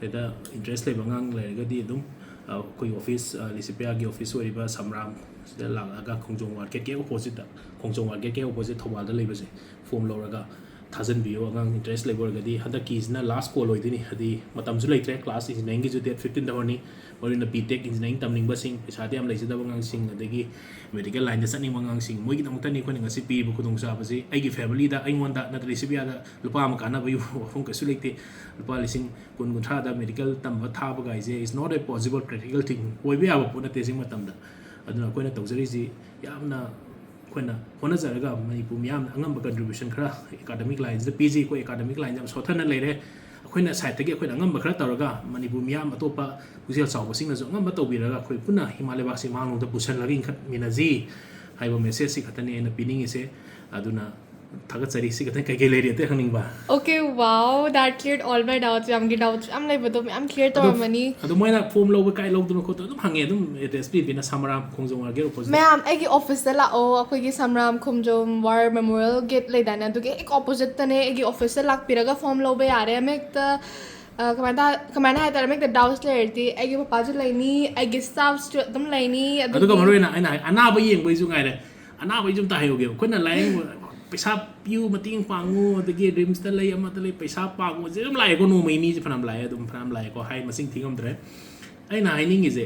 ꯁꯤꯗ ꯏꯟꯇꯔꯦꯁ ꯂꯩꯕ ꯑꯉꯥꯡ ꯂꯩꯔꯒꯗꯤ ꯑꯗꯨꯝ, ꯑ, ꯑꯩꯈꯣꯏ ꯑꯣꯐꯤꯁ, ꯑ, ꯂꯤꯁꯤꯄꯤꯌꯥꯒꯤ ꯑꯣꯐꯤꯁ ꯑꯣꯏꯔꯤꯕ ꯁꯝꯔꯥꯝ, ꯁꯤꯗ ꯂꯥꯛꯑꯒ ꯈꯣꯡꯖꯣꯝ ꯃꯥꯔꯀꯦꯠꯀꯤ ꯑꯣꯄꯣꯖꯤꯠꯇ, ꯈꯣꯡꯖꯣꯝ ꯃꯥꯔꯀꯦꯠꯀꯤ ꯑꯣꯄꯣꯖꯤꯠ ꯊꯧꯕꯥꯜꯗ ꯂꯩꯕꯁꯦ, ꯐꯣꯝ ꯂꯧꯔꯒ ꯊꯥꯖꯤꯟꯕꯤꯌꯨ꯫ ꯑꯉꯥꯡ ꯏꯟꯇꯔꯦꯁ ꯂꯩꯕ ꯑꯣꯏꯔꯒꯗꯤ ꯍꯟꯗꯛꯀꯤꯁꯤꯅ ꯂꯥꯁ ꯀꯣꯜ ꯑꯣꯏꯗꯣꯏꯅꯤ꯫ ꯍꯥꯏꯗꯤ ꯃꯇꯝꯁꯨ ꯂꯩꯇ꯭ꯔꯦ꯫ ꯀ꯭ꯂꯥꯁ ꯏꯟꯖꯤꯅꯤꯌꯥꯔꯤꯡꯒꯤꯁꯨ ꯗꯦꯠ ꯐꯤꯐꯇꯤꯟꯗ ꯍꯧꯔꯅꯤ꯫ ꯃꯔꯨꯑꯣꯏꯅ ꯕꯤ ꯇꯦꯛ ꯏꯟꯖꯤꯅꯤꯌꯥꯔꯤꯡ ꯇꯝꯅꯤꯡꯕꯁꯤꯡ, ꯄꯩꯁꯥꯗꯤ ꯌꯥꯝ ꯂꯩꯖꯗꯕ ꯑꯉꯥꯡꯁꯤꯡ, ꯑꯗꯒꯤ ꯃꯦꯗꯤꯀꯦꯜ ꯂꯥꯏꯟꯗ ꯆꯠꯅꯤꯡꯕ ꯑꯉꯥꯡꯁꯤꯡ, ꯃꯣꯏꯒꯤꯗꯃꯛꯇꯅꯤ ꯑꯩꯈꯣꯏꯅ ꯉꯁꯤ ꯄꯤꯔꯤꯕ ꯈꯨꯗꯣꯡꯆꯥꯕꯁꯤ꯫ ꯑꯩꯒꯤ ꯐꯦꯃꯤꯂꯤꯗ, ꯑꯩꯉꯣꯟꯗ ꯅꯠꯇ꯭ꯔ ꯂꯤꯁꯤꯄꯤꯌꯥꯗ ꯂꯨꯄꯥ ꯑꯃ ꯀꯥꯟꯅꯕꯒꯤ ꯋꯥꯐꯝ ꯀꯩꯁꯨ ꯂꯩꯇꯦ꯫ ꯂꯨꯄꯥ ꯂꯤꯁꯤꯡ ꯀꯨꯟ, ꯀꯨꯟꯊ꯭ꯔꯥꯗ ꯃꯦꯗꯤꯀꯦꯜ ꯇꯝꯕ ꯊꯥꯕꯒꯥꯏꯁꯦ is not a possible practical thing꯫ ꯑꯣꯏꯕ ꯌꯥꯕ ꯄꯣꯠ ꯅꯠꯇꯦ ꯍꯧꯖꯤꯛ ꯃꯇꯝꯗ꯫ ꯑꯗꯨꯅ ꯑꯩꯈꯣꯏꯅ ꯇꯧꯖꯔꯤꯁꯤ ꯌꯥꯝꯅ ꯑꯩꯈꯣꯏꯅ ꯍꯣꯠꯅꯖꯔꯒ ꯃꯅꯤꯄꯨꯔ ꯃꯤꯌꯥꯝꯅ ꯑꯉꯝꯕ contribution ꯈꯔ ꯑꯦꯀꯥꯗꯃꯤꯛ ꯂꯥꯏꯟꯁꯤꯗ ꯄꯤꯖꯩ꯫ ꯑꯩꯈꯣꯏ ꯑꯦꯀꯥꯗꯃꯤꯛ ꯂꯥꯏꯟꯁꯦ ꯌꯥꯝ ꯁꯣꯠꯊꯅ ꯂꯩꯔꯦ꯫ ꯑꯩꯈꯣꯏꯅ ꯁꯥꯏꯠꯇꯒꯤ ꯑꯩꯈꯣꯏꯅ ꯑꯉꯝꯕ ꯈꯔ ꯇꯧꯔꯒ ꯃꯅꯤꯄꯨꯔ ꯃꯤꯌꯥꯝ ꯑꯇꯣꯞꯄ ꯄꯨꯛꯆꯦꯜ ꯆꯥꯎꯕꯁꯤꯡꯅꯁꯨ ꯑꯉꯝꯕ ꯇꯧꯕꯤꯔꯒ ꯑꯩꯈꯣꯏ ꯄꯨꯟꯅ ꯏꯃꯥ ꯂꯩꯕꯥꯛꯁꯤ ꯃꯥꯡꯂꯣꯝꯗ ꯄꯨꯁꯤꯜꯂꯒ ꯏꯟꯈꯠꯃꯤꯟꯅꯁꯤ ꯍꯥꯏꯕ ꯃꯦꯁꯦꯖꯁꯤ ꯈꯛꯇꯅꯤ ꯑꯩꯅ ꯄꯤꯅꯤꯡꯉꯤꯁꯦ꯫ ꯑꯗꯨꯅ ꯊꯥꯒꯠꯆꯔꯤ꯫ ꯁꯤ ꯈꯛꯇꯪ ꯀꯩꯀꯩ ꯂꯩꯔꯤ ꯑꯇꯩ ꯍꯪꯅꯤꯡꯕ? Okay, wow, that cleared all my doubts. ꯌꯥꯝꯒꯤ ꯗꯥꯎꯠꯁ ꯌꯥꯝ ꯂꯩꯕꯗꯣ ꯃꯌꯥꯝ ꯀ꯭ꯂꯤꯌꯥꯔ ꯑꯗꯣ ꯇꯧꯔꯝꯃꯅꯤ꯫ ꯑꯗꯣ ꯃꯣꯏꯅ ꯐꯣꯝ ꯂꯧꯕ ꯀꯥꯏ ꯂꯧꯗꯅꯣ ꯈꯣꯠꯇꯅꯣ ꯑꯗꯨꯝ ꯍꯪꯉꯦ꯫ ꯑꯗꯨꯝ ꯑꯦꯗ꯭ꯔꯦꯁ ꯄꯤꯕꯤꯅ ꯁꯃꯔꯥꯝ ꯈꯣꯡꯖꯣꯝ ꯃꯥꯔꯀꯦꯠ ꯑꯣꯄꯣꯖꯤꯠ꯫ ꯃꯌꯥꯝ ꯑꯩꯒꯤ ꯑꯣꯐꯤꯁꯇ ꯂꯥꯛꯑꯣ꯫ ꯑꯩꯈꯣꯏꯒꯤ ꯁꯝꯔꯥꯝ ꯈꯣꯡꯖꯣꯝ ꯋꯥꯔ ꯃꯦꯃꯣꯔꯤꯌꯦꯜ ꯒꯦꯠ ꯂꯩꯗꯥꯏꯅꯦ, ꯑꯗꯨꯒꯤ ꯍꯦꯛ ꯑꯣꯄꯣꯖꯤꯠꯇꯅꯦ꯫ ꯑꯩꯒꯤ ꯑꯣꯐꯤꯁꯇ ꯂꯥꯛꯄꯤꯔꯒ ꯐꯣꯝ ꯂꯧꯕ ꯌꯥꯔꯦ꯫ ꯑꯃ ꯍꯦꯛꯇ, ꯑ, ꯀꯃꯥꯏꯅ ꯇ-, ꯀꯃꯥꯏꯅ ꯍꯥꯏꯇꯥꯔꯦ, ꯑꯃ ꯍꯦꯛꯇ ꯗꯥꯎꯠꯁ ꯂꯩꯔꯗꯤ ꯑꯩꯒꯤ ꯄꯄꯥꯁꯨ ꯂꯩꯅꯤ, ꯑꯩꯒꯤ ꯁ꯭ꯇꯥꯐꯁꯨ ꯑꯗꯨꯝ ꯂꯩꯅꯤ꯫ ꯑꯗꯨꯒ ꯑꯗꯨꯒꯤ ꯃꯔꯨꯑꯣꯏꯅ ꯑꯩꯅ ꯍꯥꯏ, ꯑꯅꯥꯕ ꯌꯦꯡꯕꯩꯁꯨ ꯉꯥꯏꯔꯦ꯫ ꯑꯅꯥꯕꯩꯁꯨ ꯑꯝꯇ ꯍꯥꯏꯍꯧꯒꯦꯕ꯫ ꯑꯩꯈꯣꯏꯅ ꯂꯥꯏꯌꯦꯡꯕ, ꯄꯩꯁꯥ ꯄꯤꯌꯨ, ꯃꯇꯦꯡ ꯄꯥꯡꯉꯨ, ꯑꯗꯒꯤ ꯔꯤꯝꯁꯇ ꯂꯩ, ꯑꯃꯗ ꯂꯩ, ꯄꯩꯁꯥ ꯄꯥꯡꯉꯨ, ꯁꯤ ꯑꯗꯨꯝ ꯂꯥꯛꯑꯦꯀꯣ꯫ ꯅꯣꯡꯃꯒꯤ ꯃꯤꯁꯦ ꯐꯅꯌꯥꯝ ꯂꯥꯛꯑꯦ, ꯑꯗꯨꯝ ꯐꯅꯌꯥꯝ ꯂꯥꯛꯑꯦꯀꯣ, ꯍꯥꯏ ꯃꯁꯤꯡ ꯊꯤ ꯉꯝꯗ꯭ꯔꯦ꯫ ꯑꯩꯅ ꯍꯥꯏꯅꯤꯡꯉꯤꯁꯦ,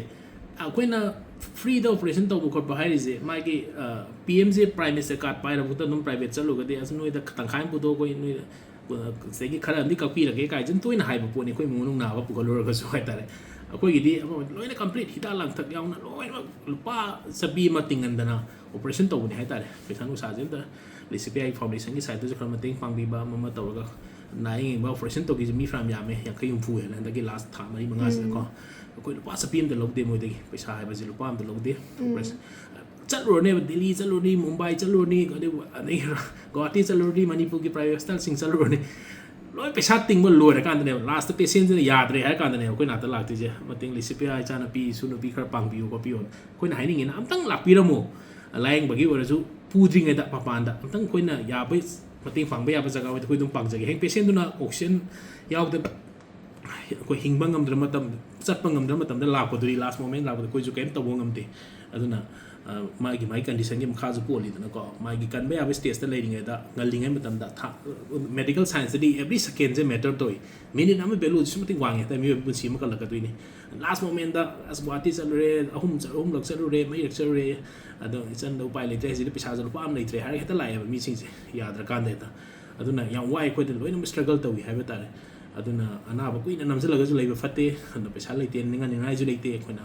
ꯑꯩꯈꯣꯏꯅ ꯐ꯭ꯔꯤꯗ ꯑꯣꯄꯔꯦꯁꯟ ꯇꯧꯕ ꯈꯣꯠꯄ ꯍꯥꯏꯔꯤꯁꯦ, ꯃꯥꯒꯤ, ꯑ, P M J prime minister card ꯄꯥꯏꯔꯕꯗ ꯑꯗꯨꯝ ꯄ꯭ꯔꯥꯏꯚꯦꯠ ꯆꯠꯂꯨꯔꯒꯗꯤ, "ꯑꯁ, ꯅꯣꯏꯗ ꯇꯪꯈꯥꯏ ꯑꯃ ꯄꯨꯊꯣꯛꯑꯣ, ꯑꯩꯈꯣꯏ ꯅꯣꯏꯗ, ꯑ, ꯁꯤꯗꯒꯤ ꯈꯔ ꯑꯃꯗꯤ ꯀꯛꯄꯤꯔꯒꯦ" ꯀꯥꯏꯁꯦ ꯑꯗꯨꯝ ꯇꯣꯏꯅ ꯍꯥꯏꯕ ꯄꯣꯠꯅꯤ, ꯑꯩꯈꯣꯏ ꯏꯃꯨꯡ ꯃꯅꯨꯡ ꯅꯥꯕ ꯄꯨꯈꯠꯂꯨꯔꯒꯁꯨ ꯍꯥꯏꯇꯥꯔꯦ꯫ ꯑꯩꯈꯣꯏꯒꯤꯗꯤ ꯑꯃ ꯂꯣꯏꯅ ꯀꯝꯄ꯭ꯂꯤꯠ ꯍꯤꯗꯥꯛ ꯂꯥꯡꯊꯛ ꯌꯥꯎꯅ ꯂꯣꯏꯅꯃꯛ ꯂꯨꯄꯥ ꯆꯥꯄꯤ ꯑꯃ ꯇꯤꯡꯍꯟꯗꯅ ꯑꯣꯄꯔꯦꯁꯟ ꯇꯧꯕꯅꯤ ꯍꯥꯏꯇꯥꯔꯦ꯫ ꯄꯩꯁꯥ ꯅꯨꯡꯁꯥꯁꯦ ꯑꯝꯇ ꯂꯤꯁꯤꯄꯤꯌꯥꯒꯤ ꯐꯥꯎꯟꯗꯦꯁꯟꯒꯤ ꯁꯥꯏꯠꯇꯁꯨ ꯈꯔ ꯃꯇꯦꯡ ꯄꯥꯡꯕꯤꯕ ꯑꯃ ꯑꯃ ꯇꯧꯔꯒ ꯅꯥꯏ ꯌꯦꯡꯕ ꯑꯣꯄꯔꯦꯁꯟ ꯇꯧꯈꯤꯁꯦ ꯃꯤ ꯐꯅꯌꯥꯝ ꯌꯥꯝꯃꯦ, ꯌꯥꯡꯈꯩ ꯍꯨꯝꯐꯨ ꯍꯦꯜꯂꯦ ꯍꯟꯗꯛꯀꯤ ꯂꯥꯁ ꯊꯥ ꯃꯔꯤ ꯃꯉꯥꯁꯤꯗꯀꯣ꯫ ꯑꯩꯈꯣꯏ ꯂꯨꯄꯥ ꯆꯄꯤ ꯑꯝꯇ ꯂꯧꯗꯦ ꯃꯣꯏꯗꯒꯤ, ꯄꯩꯁꯥ ꯍꯥꯏꯕꯁꯦ ꯂꯨꯄꯥ ꯑꯝꯇ ꯂꯧꯗꯦ꯫ ꯑꯣꯄꯔꯦꯁꯟ ꯆꯠꯂꯨꯔꯅꯦꯕ, ꯗꯦꯜꯂꯤ ꯆꯠꯂꯨꯔꯅꯤ, ꯃꯨꯝꯕꯥꯏ ꯆꯠꯂꯨꯔꯅꯤ, ꯑꯗꯩ ꯑꯗꯩ ꯒꯨꯋꯥꯍꯥꯇꯤ ꯆꯠꯂꯨꯔꯅꯤ, ꯃꯅꯤꯄꯨꯔꯒꯤ ꯄ꯭ꯔꯥꯏꯚꯦꯠ ꯍꯣꯁꯄꯤꯇꯥꯜꯁꯤꯡ ꯆꯠꯂꯨꯔꯅꯤ, ꯂꯣꯏ ꯄꯩꯁꯥ ꯇꯤꯡꯕ ꯂꯣꯏꯔꯀꯥꯟꯗꯅꯦꯕ, ꯂꯥꯁꯇ ꯄꯦꯁꯦꯟꯁꯤꯅ ꯌꯥꯗ꯭ꯔꯦ ꯍꯥꯏꯔ ꯀꯥꯟꯗꯅꯦꯕ ꯑꯩꯈꯣꯏ ꯅꯥꯛꯇ ꯂꯥꯛꯇꯣꯏꯁꯦ꯫ ꯃꯇꯦꯡ ꯂꯤꯁꯤꯄꯤꯌꯥ ꯏꯆꯥꯅꯨꯄꯤ ꯏꯁꯨ ꯅꯨꯄꯤ ꯈꯔ ꯄꯥꯡꯕꯤꯌꯨ ꯈꯣꯠꯄꯤꯌꯨ꯫ ꯑꯩꯈꯣꯏꯅ ꯍꯥꯏꯅꯤꯡꯉꯤꯅ ꯑꯝꯇꯪ ꯂꯥꯛꯄꯤꯔꯝꯃꯣ, ꯂꯥꯏꯌꯦꯡꯕꯒꯤ ꯑꯣꯏꯔꯁꯨ ꯄꯨꯗ꯭ꯔꯤꯉꯩꯗ ꯃꯄꯥꯟꯗ ꯑꯝꯇꯪ ꯑꯩꯈꯣꯏꯅ ꯌꯥꯕ, ꯃꯇꯦꯡ ꯄꯥꯡꯕ ꯌꯥꯕ ꯖꯒꯥ ꯑꯣꯏꯗꯤ ꯑꯩꯈꯣꯏ ꯑꯗꯨꯝ ꯄꯥꯡꯖꯒꯦ꯫ ꯍꯌꯦꯡ ꯄꯦꯁꯦꯟꯗꯨꯅ ꯑꯣꯛꯁꯤꯖꯦꯟ ꯌꯥꯎꯗꯅ ꯑꯩꯈꯣꯏ ꯍꯤꯡꯕ ꯉꯝꯗ꯭ꯔ ꯃꯇꯝ, ꯆꯠꯄ ꯉꯝꯗ꯭ꯔ ꯃꯇꯝꯗ ꯂꯥꯛꯄꯗꯨꯗꯤ, ꯂꯥꯁ ꯃꯣꯃꯦꯟ ꯂꯥꯛꯄꯗ ꯑꯩꯈꯣꯏꯁꯨ ꯀꯔꯤꯝ ꯇꯧꯕ ꯉꯝꯗꯦ꯫ ꯑꯗꯨꯅ ꯑ, ꯃꯥꯒꯤ ꯃꯥꯒꯤ ꯀꯟꯗꯤꯁꯟꯒꯤ ꯃꯈꯥꯁꯨ ꯄꯣꯜꯂꯤꯗꯅꯀꯣ꯫ ꯃꯥꯒꯤ ꯀꯟꯕ ꯌꯥꯕ ꯁ꯭ꯇꯦꯖꯇ ꯂꯩꯔꯤꯉꯩꯗ, ꯉꯜꯂꯤꯉꯩ ꯃꯇꯝꯗ ꯊꯥ-, ꯃꯦꯗꯤꯀꯦꯜ ꯁꯥꯏꯟꯁꯇꯗꯤ ꯑꯦꯕ꯭ꯔꯤ ꯁꯦꯀꯦꯟꯁꯦ ꯃꯦꯇꯔ ꯇꯧꯏ꯫ ꯃꯤꯅꯤꯠ ꯑꯃ ꯚꯦꯂꯨ ꯑꯗꯨꯛꯀꯤ ꯃꯇꯤꯛ ꯋꯥꯡꯉꯦ ꯍꯥꯏꯇꯥꯔꯦ, ꯃꯤꯑꯣꯏꯕ ꯄꯨꯟꯁꯤ ꯑꯃ ꯀꯜꯂꯛꯀꯗꯣꯏꯅꯤ꯫ ꯂꯥꯁ ꯃꯣꯃꯦꯟꯗ ꯑꯁ ꯒꯨꯋꯥꯍꯥꯇꯤ ꯆꯠꯂꯨꯔꯦ, ꯑꯍꯨꯝ ꯆꯠ-, ꯑꯍꯨꯝꯂꯛ ꯆꯠꯂꯨꯔꯦ, ꯃꯔꯤꯔꯛ ꯆꯠꯂꯨꯔꯦ, ꯑꯗꯣ ꯏꯆꯟꯗ ꯎꯄꯥꯏ ꯂꯩꯇ꯭ꯔꯦ, ꯍꯧꯖꯤꯛꯇꯤ ꯄꯩꯁꯥꯁꯨ ꯂꯨꯄꯥ ꯑꯃ ꯂꯩꯇ꯭ꯔꯦ ꯍꯥꯏꯔꯒ ꯍꯦꯛꯇ ꯂꯥꯛꯑꯦꯕ ꯃꯤꯁꯤꯡꯁꯦ, ꯌꯥꯗ꯭ꯔꯀꯥꯟꯗ ꯍꯦꯛꯇ꯫ ꯑꯗꯨꯅ ꯌꯥꯝ ꯋꯥꯏ, ꯑꯩꯈꯣꯏꯗ ꯂꯣꯏꯅꯃꯛ ꯁ꯭ꯇ꯭ꯔꯒꯜ ꯇꯧꯏ ꯍꯥꯏꯕ ꯇꯥꯔꯦ꯫ ꯑꯗꯨꯅ ꯑꯅꯥꯕ ꯀꯨꯏꯅ ꯅꯝꯁꯤꯜꯂꯒꯁꯨ ꯂꯩꯕ ꯐꯠꯇꯦ꯫ ꯑꯗꯨꯅ ꯄꯩꯁꯥ ꯂꯩꯇꯦ, ꯅꯤꯡꯍꯟꯅꯤꯡꯉꯥꯏꯁꯨ ꯂꯩꯇꯦ꯫ ꯑꯩꯈꯣꯏꯅ,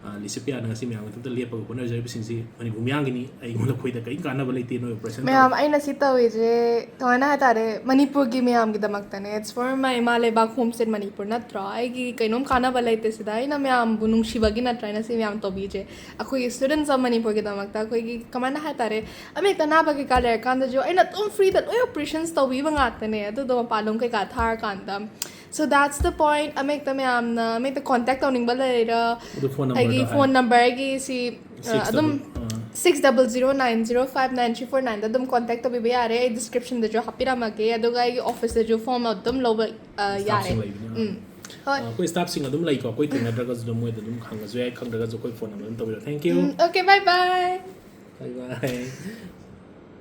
ꯑ, ꯂꯤꯁꯤꯄꯤꯌꯥꯅ ꯉꯁꯤ ꯃꯌꯥꯝꯒꯤꯗꯃꯛꯇ ꯂꯦꯞꯄꯒ ꯍꯣꯠꯅꯖꯔꯤꯕꯁꯤꯡꯁꯤ ꯃꯅꯤꯄꯨꯔ ꯃꯤꯌꯥꯝꯒꯤꯅꯤ, ꯑꯩꯉꯣꯟꯗ, ꯑꯩꯈꯣꯏꯗ ꯀꯔꯤꯝ ꯀꯥꯟꯅꯕ ꯂꯩꯇꯦ ꯅꯣꯏ ꯑꯣꯄꯔꯦꯁꯟ ꯃꯌꯥꯝ, ꯇꯧꯔꯒ꯫ ꯑꯩꯅ ꯁꯤ ꯇꯧꯔꯤꯁꯦ ꯀꯃꯥꯏꯅ ꯍꯥꯏꯇꯥꯔꯦ, ꯃꯅꯤꯄꯨꯔꯒꯤ ꯃꯌꯥꯝꯒꯤꯗꯃꯛꯇꯅꯦ꯫ It's for my ꯏꯃꯥ ꯂꯩꯕꯥꯛ, home state ꯃꯅꯤꯄꯨꯔ ꯅꯠꯇ꯭ꯔꯣ? ꯑꯩꯒꯤ ꯀꯩꯅꯣꯝ ꯀꯥꯟꯅꯕ ꯂꯩꯇꯦ ꯁꯤꯗ꯫ ꯑꯩꯅ ꯃꯌꯥꯝꯕꯨ ꯅꯨꯡꯁꯤꯕꯒꯤ ꯅꯠꯇ꯭ꯔꯥ ꯑꯩꯅ ꯁꯤ ꯃꯌꯥꯝ ꯇꯧꯕꯤꯔꯤꯁꯦ? ꯑꯩꯈꯣꯏꯒꯤ students of ꯃꯅꯤꯄꯨꯔꯒꯤꯗꯃꯛꯇ, ꯑꯩꯈꯣꯏꯒꯤ ꯀꯃꯥꯏꯅ ꯍꯥꯏꯇꯥꯔꯦ, ꯑꯃ ꯍꯦꯛꯇ ꯑꯅꯥꯕ ꯀꯩꯀꯥ ꯂꯩꯔꯀꯥꯟꯗꯁꯨ ꯑꯩꯅ ꯑꯗꯨꯝ ꯐ꯭ꯔꯤꯗ ꯂꯣꯏ ꯑꯣꯄꯔꯦꯁꯟꯁ ꯇꯧꯕꯤꯕ ꯉꯥꯛꯇꯅꯦ꯫ ꯑꯗꯨꯗꯣ ꯃꯄꯥꯟꯂꯣꯝ ꯀꯩꯀꯥ ꯊꯥꯔꯀꯥꯟꯗ꯫ So that's the point. ꯑꯃ ꯍꯦꯛꯇ ꯃꯌꯥꯝꯅ ꯑꯃ ꯍꯦꯛꯇ ꯀꯣꯟꯇꯦꯛ ꯇꯧꯅꯤꯡꯕ ꯂꯩꯔ, ꯑꯗꯨ ꯐꯣꯟ ꯑꯩꯒꯤ ꯅꯝꯕꯔꯗꯣ ꯐꯣꯟ ꯍꯥꯏ꯫ ꯅꯝꯕꯔ ꯑꯩꯒꯤ ꯁꯤ, ꯑ, ꯁꯤꯛꯁ ꯑꯗꯨꯝ ꯗꯕꯜ, ꯑꯥ꯫ Six double zero nine zero five nine three four ꯅꯥꯏꯟꯗ ꯑꯗꯨꯝ ꯀꯣꯟꯇꯦꯛ ꯇꯧꯕꯤꯕ ꯌꯥꯔꯦ꯫ ꯑꯩ ꯗꯤꯁꯀ꯭ꯔꯤꯞꯁꯟꯗꯁꯨ ꯍꯥꯞꯄꯤꯔꯝꯃꯒꯦ, ꯑꯗꯨꯒ ꯑꯩꯒꯤ ꯑꯣꯐꯤꯁꯇꯁꯨ ꯐꯣꯝ ꯑꯗꯨꯝ ꯂꯧꯕ, ꯑ, ꯌꯥꯔꯦ꯫ ꯁ꯭ꯇꯥꯐꯁꯤꯡ ꯂꯩꯕꯅꯦ꯫ ꯎꯝ꯫ ꯍꯣꯏ꯫ ꯑ, ꯑꯩꯈꯣꯏ ꯁ꯭ꯇꯥꯐꯁꯤꯡ ꯑꯗꯨꯝ ꯂꯩꯀꯣ, ꯑꯩꯈꯣꯏ ꯊꯦꯡꯅꯗ꯭ꯔꯒꯁꯨ ꯑꯗꯨꯝ ꯃꯣꯏꯗ ꯑꯗꯨꯝ ꯍꯪꯉꯁꯨ ꯌꯥꯏ, ꯈꯪꯗ꯭ꯔꯒꯁꯨ ꯑꯩꯈꯣꯏ ꯐꯣꯟ ꯅꯝꯕꯔ ꯑꯗꯨꯝ ꯇꯧꯕꯤꯔꯛꯑꯣ꯫ Thank you. Um, okay, bye bye. Bye bye.